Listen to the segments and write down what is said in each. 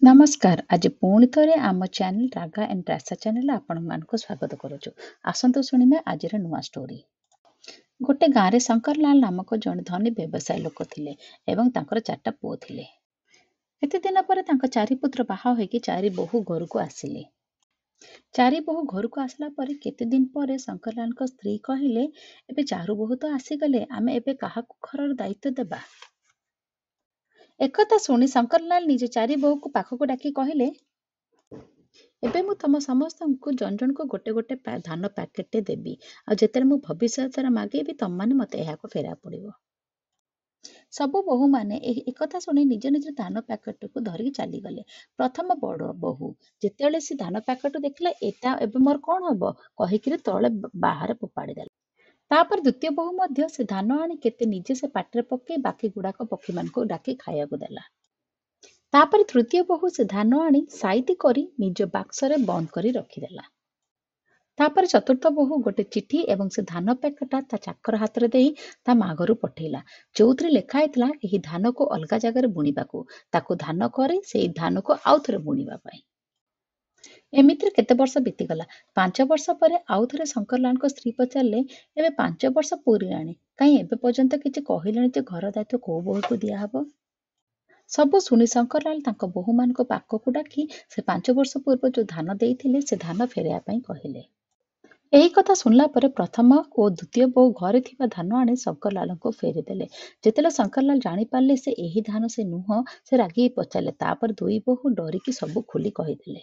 ନମସ୍କାର, ଆଜି ପୁଣି ଥରେ ଆମ ଚ୍ୟାନେଲ ରାଗା ଆଣ୍ଡ ରାସା ଚ୍ୟାନେଲ ଆପଣମାନଙ୍କୁ ସ୍ୱାଗତ କରୁଛୁ। ଆସନ୍ତୁ ଶୁଣିବା ଆଜିର ନୂଆ ଷ୍ଟୋରି। ଗୋଟେ ଗାଁରେ ଶଙ୍କରଲାଲ ନାମକ ଜଣେ ଧନୀ ବ୍ୟବସାୟୀ ଲୋକ ଥିଲେ ଏବଂ ତାଙ୍କର ଚାରିଟା ପୁଅ ଥିଲେ। କେତେ ଦିନ ପରେ ତାଙ୍କ ଚାରି ପୁତ୍ର ବାହା ହୋଇକି ଚାରି ବୋହୂ ଘରକୁ ଆସିଲେ। ଚାରି ବୋହୂ ଘରକୁ ଆସିଲା ପରେ କେତେ ଦିନ ପରେ ଶଙ୍କରଲାଲଙ୍କ ସ୍ତ୍ରୀ କହିଲେ, ଏବେ ଚାରୁ ବୋହୂ ତ ଆସିଗଲେ, ଆମେ ଏବେ କାହାକୁ ଘରର ଦାୟିତ୍ୱ ଦେବା? ଏକଥା ଶୁଣି ଶଙ୍କରଲାଲ ନିଜ ଚାରି ବୋହୂକୁ ପାଖକୁ ଡାକି କହିଲେ, ଏବେ ମୁଁ ତମ ସମସ୍ତଙ୍କୁ ଜଣ ଜଣଙ୍କୁ ଗୋଟେ ଗୋଟେ ଧାନ ପ୍ୟାକେଟଟେ ଦେବି, ଆଉ ଯେତେବେଳେ ମୁଁ ଭବିଷ୍ୟତରେ ମାଗିବି ତମମାନେ ମୋତେ ଏହାକୁ ଫେରାଇବାକୁ ପଡ଼ିବ। ସବୁ ବୋହୂମାନେ ଏକଥା ଶୁଣି ନିଜ ନିଜ ଧାନ ପ୍ୟାକେଟକୁ ଧରିକି ଚାଲିଗଲେ। ପ୍ରଥମ ବଡ଼ ବୋହୂ ଯେତେବେଳେ ସେ ଧାନ ପ୍ୟାକେଟ ଦେଖିଲା, ଏଟା ଏବେ ମୋର କଣ ହବ କହିକିରି ତଳେ ବାହାରେ ଫୋପାଡ଼ି ଦେଲା। ତାପରେ ଦ୍ୱିତୀୟ ବୋହୂ ମଧ୍ୟ ସେ ଧାନ ଆଣି କେତେ ନିଜେ ସେ ପାଟିରେ ପକେଇ ବାକି ଗୁଡାକ ପକ୍ଷୀମାନଙ୍କୁ ଡାକି ଖାଇବାକୁ ଦେଲା। ତାପରେ ତୃତୀୟ ବୋହୂ ସେ ଧାନ ଆଣି ସାଇତି କରି ନିଜ ବାକ୍ସରେ ବନ୍ଦ କରି ରଖିଦେଲା। ତାପରେ ଚତୁର୍ଥ ବୋହୂ ଗୋଟେ ଚିଠି ଏବଂ ସେ ଧାନ ପ୍ୟାକେଟଟା ତା ଚାକର ହାତରେ ଦେଇ ତା ମା ଘରୁ ପଠେଇଲା, ଯୋଉଥିରେ ଲେଖା ହେଇଥିଲା ଏହି ଧାନକୁ ଅଲଗା ଜାଗାରେ ବୁଣିବାକୁ, ତାକୁ ଧାନ କରି ସେଇ ଧାନକୁ ଆଉ ଥରେ ବୁଣିବା ପାଇଁ। ଏମିତିରେ କେତେ ବର୍ଷ ବିତିଗଲା। 5 ବର୍ଷ ପରେ ଆଉ ଥରେ ଶଙ୍କରଲାଲଙ୍କ ସ୍ତ୍ରୀ ପଚାରିଲେ, ଏବେ 5 ବର୍ଷ ପୁରିଲାଣି, କାହିଁ ଏବେ ପର୍ଯ୍ୟନ୍ତ କିଛି କହିଲେଣି ଯେ ଘର ଦାୟିତ୍ୱ କୋଉ ବୋହୂକୁ ଦିଆହବ? ସବୁ ଶୁଣି ଶଙ୍କରଲାଲ ତାଙ୍କ ବୋହୂମାନଙ୍କ ପାଖକୁ ଡାକି ସେ 5 ବର୍ଷ ପୂର୍ବ ଯୋଉ ଧାନ ଦେଇଥିଲେ ସେ ଧାନ ଫେରାଇବା ପାଇଁ କହିଲେ। ଏହି କଥା ଶୁଣିଲା ପରେ ପ୍ରଥମ ଓ ଦ୍ୱିତୀୟ ବୋହୂ ଘରେ ଥିବା ଧାନ ଆଣି ଶଙ୍କରଲାଲଙ୍କୁ ଫେରିଦେଲେ। ଯେତେବେଳେ ଶଙ୍କରଲାଲ ଜାଣିପାରିଲେ ସେ ଏହି ଧାନ ସେ ନୁହଁ, ସେ ରାଗିକି ପଚାରିଲେ। ତାପରେ ଦୁଇ ବୋହୂ ଡରିକି ସବୁ ଖୋଲି କହିଦେଲେ।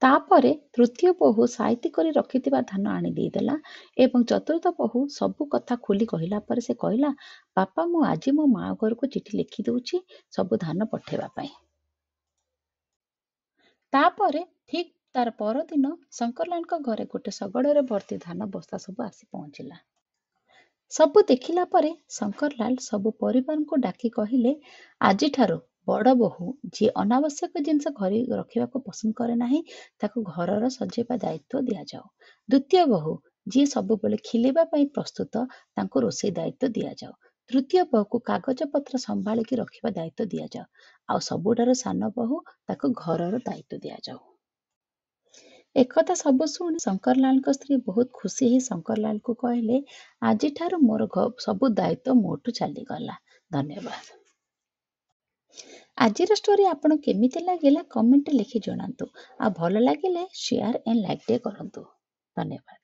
ତାପରେ ତୃତୀୟ ବୋହୂ ସାଇତି କରି ରଖିଥିବା ଧାନ ଆଣି ଦେଇଦେଲା ଏବଂ ଚତୁର୍ଥ ବୋହୂ ସବୁ କଥା ଖୋଲି କହିଲା ପରେ ସେ କହିଲା, ବାପା, ମୁଁ ଆଜି ମୋ ମା ଘରକୁ ଚିଠି ଲେଖି ଦଉଛି ସବୁ ଧାନ ପଠେଇବା ପାଇଁ। ତାପରେ ଠିକ ତାର ପରଦିନ ଶଙ୍କରଲାଲଙ୍କ ଘରେ ଗୋଟେ ଶଗଡ଼ରେ ଭର୍ତ୍ତି ଧାନ ବସ୍ତା ସବୁ ଆସି ପହଞ୍ଚିଲା। ସବୁ ଦେଖିଲା ପରେ ଶଙ୍କରଲାଲ ସବୁ ପରିବାରଙ୍କୁ ଡାକି କହିଲେ, ଆଜିଠାରୁ ବଡ଼ ବୋହୂ ଯିଏ ଅନାବଶ୍ୟକ ଜିନିଷ ଘରେ ରଖିବାକୁ ପସନ୍ଦ କରେ ନାହିଁ ତାକୁ ଘରର ସଜେଇବା ଦାୟିତ୍ୱ ଦିଆଯାଉ। ଦ୍ୱିତୀୟ ବୋହୂ ଯିଏ ସବୁବେଳେ ଖିଲେଇବା ପାଇଁ ପ୍ରସ୍ତୁତ ତାଙ୍କୁ ରୋଷେଇ ଦାୟିତ୍ୱ ଦିଆଯାଉ। ତୃତୀୟ ବୋହୂକୁ କାଗଜପତ୍ର ସମ୍ଭାଳିକି ରଖିବା ଦାୟିତ୍ୱ ଦିଆଯାଉ। ଆଉ ସବୁଠାରୁ ସାନ ବୋହୂ ତାକୁ ଘରର ଦାୟିତ୍ୱ ଦିଆଯାଉ। ଏକଥା ସବୁ ଶୁଣି ଶଙ୍କରଲାଲଙ୍କ ସ୍ତ୍ରୀ ବହୁତ ଖୁସି ହେଇ ଶଙ୍କରଲାଲକୁ କହିଲେ, ଆଜିଠାରୁ ମୋର ସବୁ ଦାୟିତ୍ୱ ମୋଠୁ ଚାଲିଗଲା। ଧନ୍ୟବାଦ। ଆଜିର ଷ୍ଟୋରି ଆପଣଙ୍କୁ କେମିତି ଲାଗିଲା କମେଣ୍ଟରେ ଲେଖି ଜଣାନ୍ତୁ, ଆଉ ଭଲ ଲାଗିଲେ ସେୟାର ଆଣ୍ଡ ଲାଇକ୍ ଟିକେ କରନ୍ତୁ। ଧନ୍ୟବାଦ।